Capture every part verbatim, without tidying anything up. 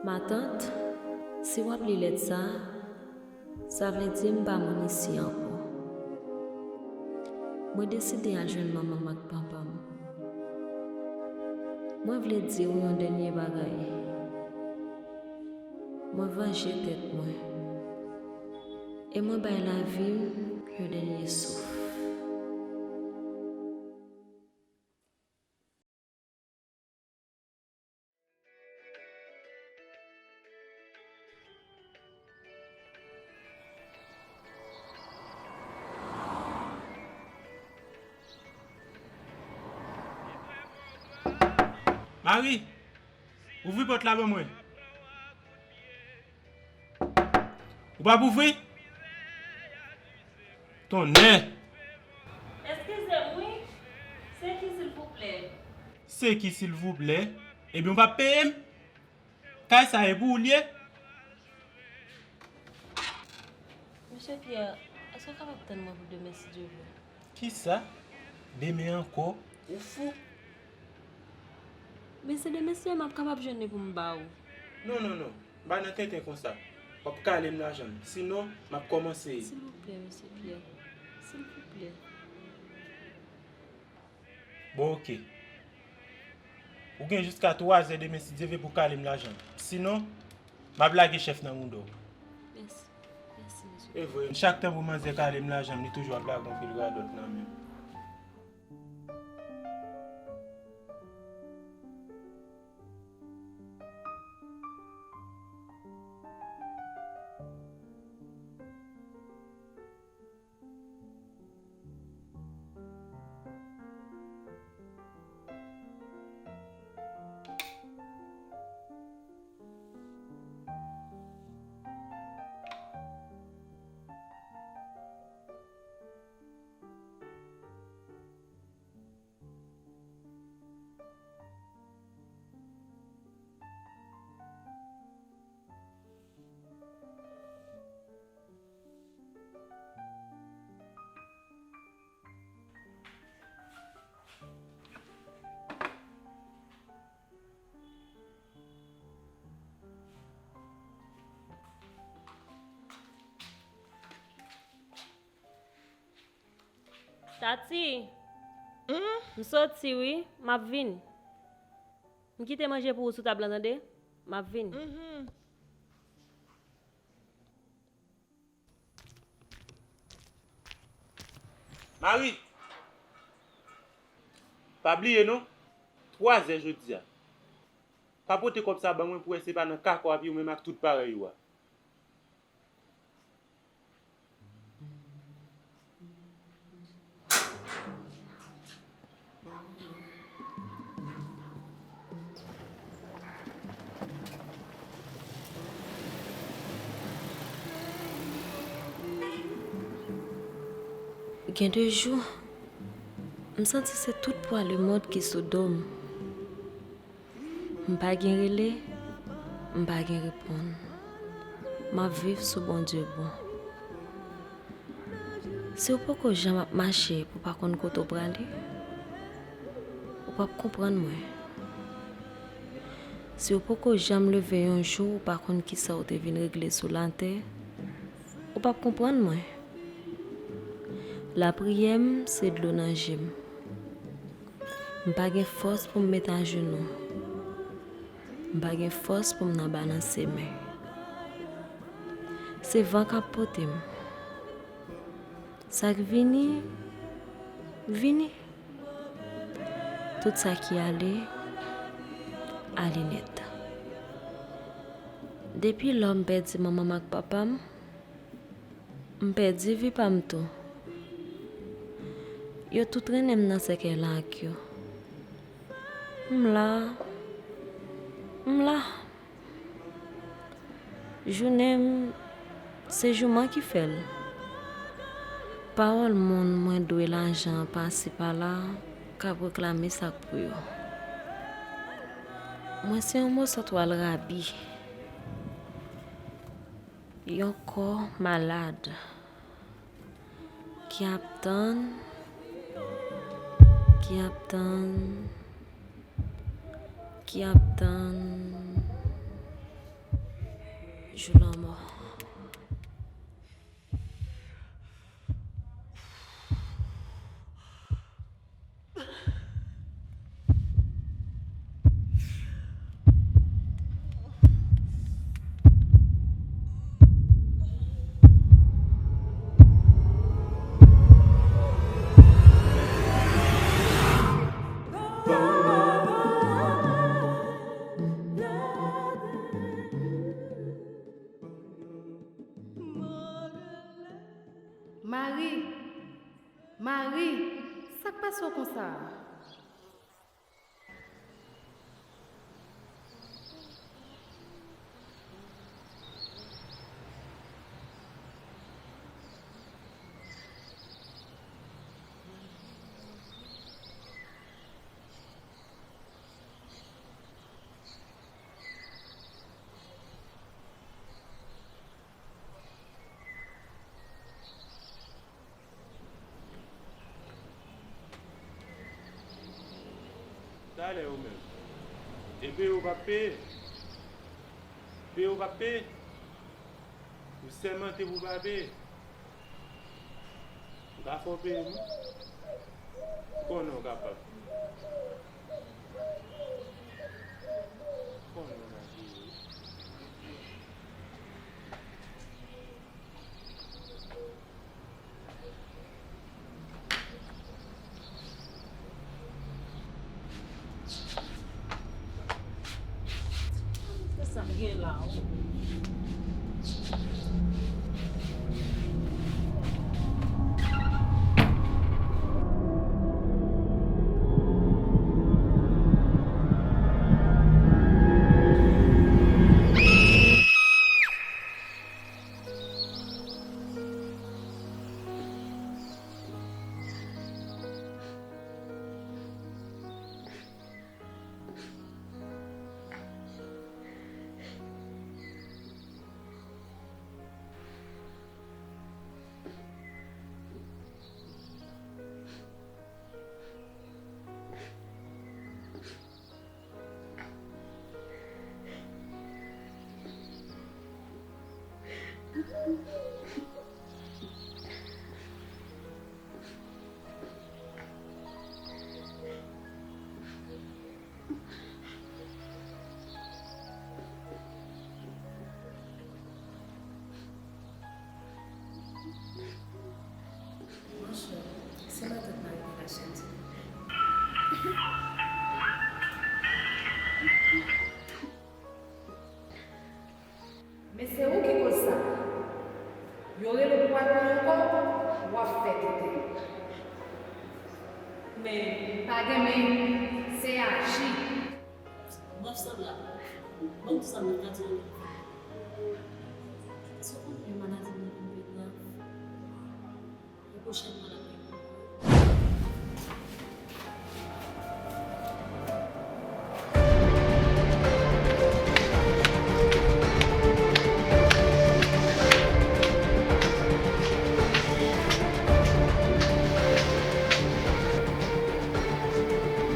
Matant, si w ap li lèt sa a, sa vle di m pa moun isi ankò. Mwen deside al jwenn manman m ak papa m. Mwen vle di w yon dènye bagay. Mwen vanje tèt mwen. E mwen bay lavi m yon dènye souf. Mari, ouvri pòt la ban mwen. Ou p ap ouvri? Tonnè! Eskize m, wi. Se ki, silvouplè? Se ki, silvouplè? Ebyen, ou p ap peye m? Kay sa e pou ou l ye? Mesye Pierre, èske w kapab tann mwen pou demen, si Dye vle? Kisa? Demen ankò? Ou fou? Men se demen, si Dye vle, m ap kapab jwenn li pou m ba ou. Non, non, non. M pa nan tenten konsa. W ap kale m lajan m. Sinon, m ap kòmanse. Silvouplè, mesye Pierre. Silvouplè. Bon, oke. Ou gen jiska twazè demen, si Dye vle, pou kale m lajan m. Sinon, m ap lage chèf nan mouda w. Mèsi. Mèsi, mesye. E vre, chak tan pou manzè kale m lajan m, li toujou ap lage yon pil radòt nan men m. Tati, m soti wi, m ap vini. M kite manje pou ou sou tab lan, tande? M ap vini. Mari, pa bliye non, twazè jodi a. Pa pote kòb sa ban mwen pou wè se pa nan kaka w ap ye ou menm ak tout parèy ou a. Gen de jou, m santi se tout pwa lemonn ki sou do m. M pa gen rele, m pa gen reponn. M ap viv sou Bondye bon. Si w poko janm ap mache pou w pa konn kote w prale, ou p ap konprann mwen. Si w poko janm leve yon jou ou pa konn kisa w te vin regle sou latè, ou p ap konprann mwen. Lapriyè m se dlo nan je m. M pa gen fòs pou m met ajenou. M pa gen fòs pou m nan balanse men. Se van k ap pote m. Sa k vini, vini. Tout sa ki ale, ale nèt. Depi lò m pèdi manman m ak papa m, m pèdi vi pa m tou. Yo tout trennen m nan sèkèy la ak yo. M la, m la. Jounen m, se jouman ki fè l. Pawòl moun mwen dwe lajan pase pa la k ap reklame sa k pou yo. Mwen se yon moso twal rabi. Yon kò malad ki ap tann, ki ap tann, ki ap tann. Jou lanmò. Mari, Mari, sa k pase w konsa a? Talè ou menm. E peye ou p ap peye? Peye ou p ap peye? Ou sèmante pou w pa peye? M ka fè w peye m wi. Konnen w kapab. Konnen w nan peye wi. Sa gen la, o. Monchè, se matant Mari te ka chanje. Men se ou ki koz sa. Yo rele w pou w al pran yon kòb, w ap fè tenten. Men pa gen men, se aji. Brèf, sanblab, ban m di sa m ta di w. Èske w konnen maladi m nan vin pi grav? Yon pwochèn fwa l ap gen pou mwen.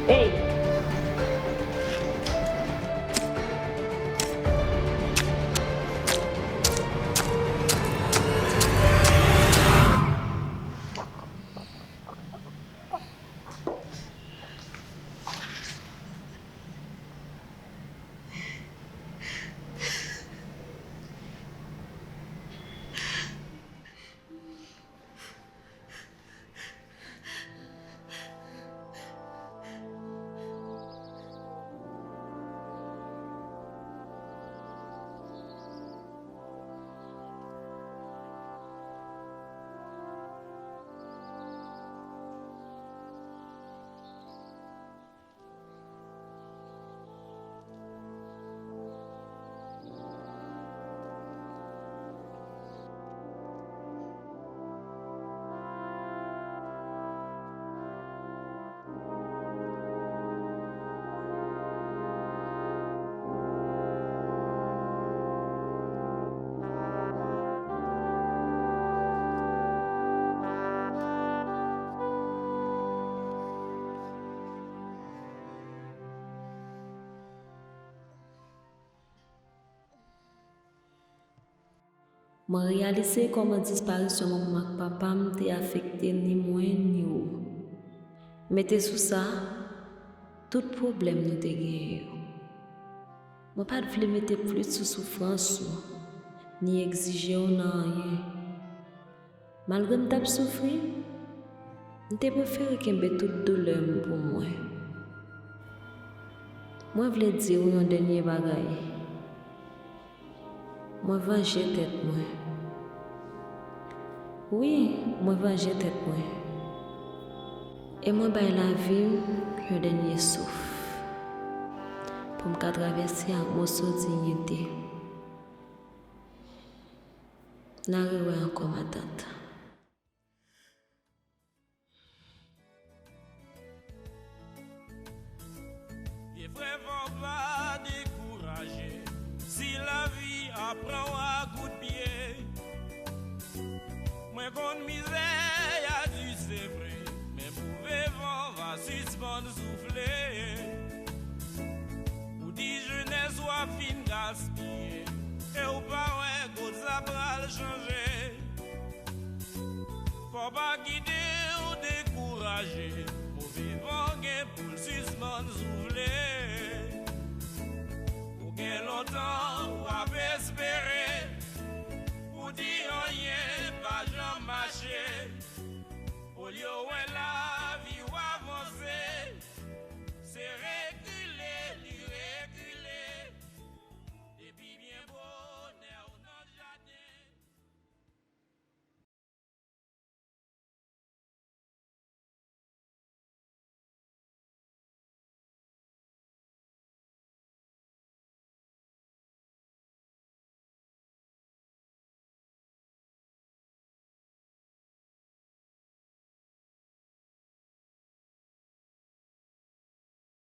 Ey! Mwen reyalize kòman disparisyon manman m ak papa m te afekte ni mwen ni ou. Mete sou sa, tout pwoblèm nou te genyen yo. Mwen pa t vle mete plis sou soufrans ou, ni egzije w nan anyen. Malgre m t ap soufri, m te prefere kenbe tout doulè m pou mwen. Mwen vle di w yon dènye bagay. Mwen vanje tèt mwen. Wi, mwen vanje tèt mwen. E mwen bay lavi m yon dènye souf pou m ka travèse ak moso diyite. N a rewè ankò, matant. Byen vrèman pa dekouraje si lavi a pran w a kout pye. Mwen konn mizè a di se vre, men move van va sispann soufle. Ou di jenès w ap fin gaspiye, e w pa wè kot sa pral chanje. Fò pa kite w dekouraje, move van gen pou l sispann soufle.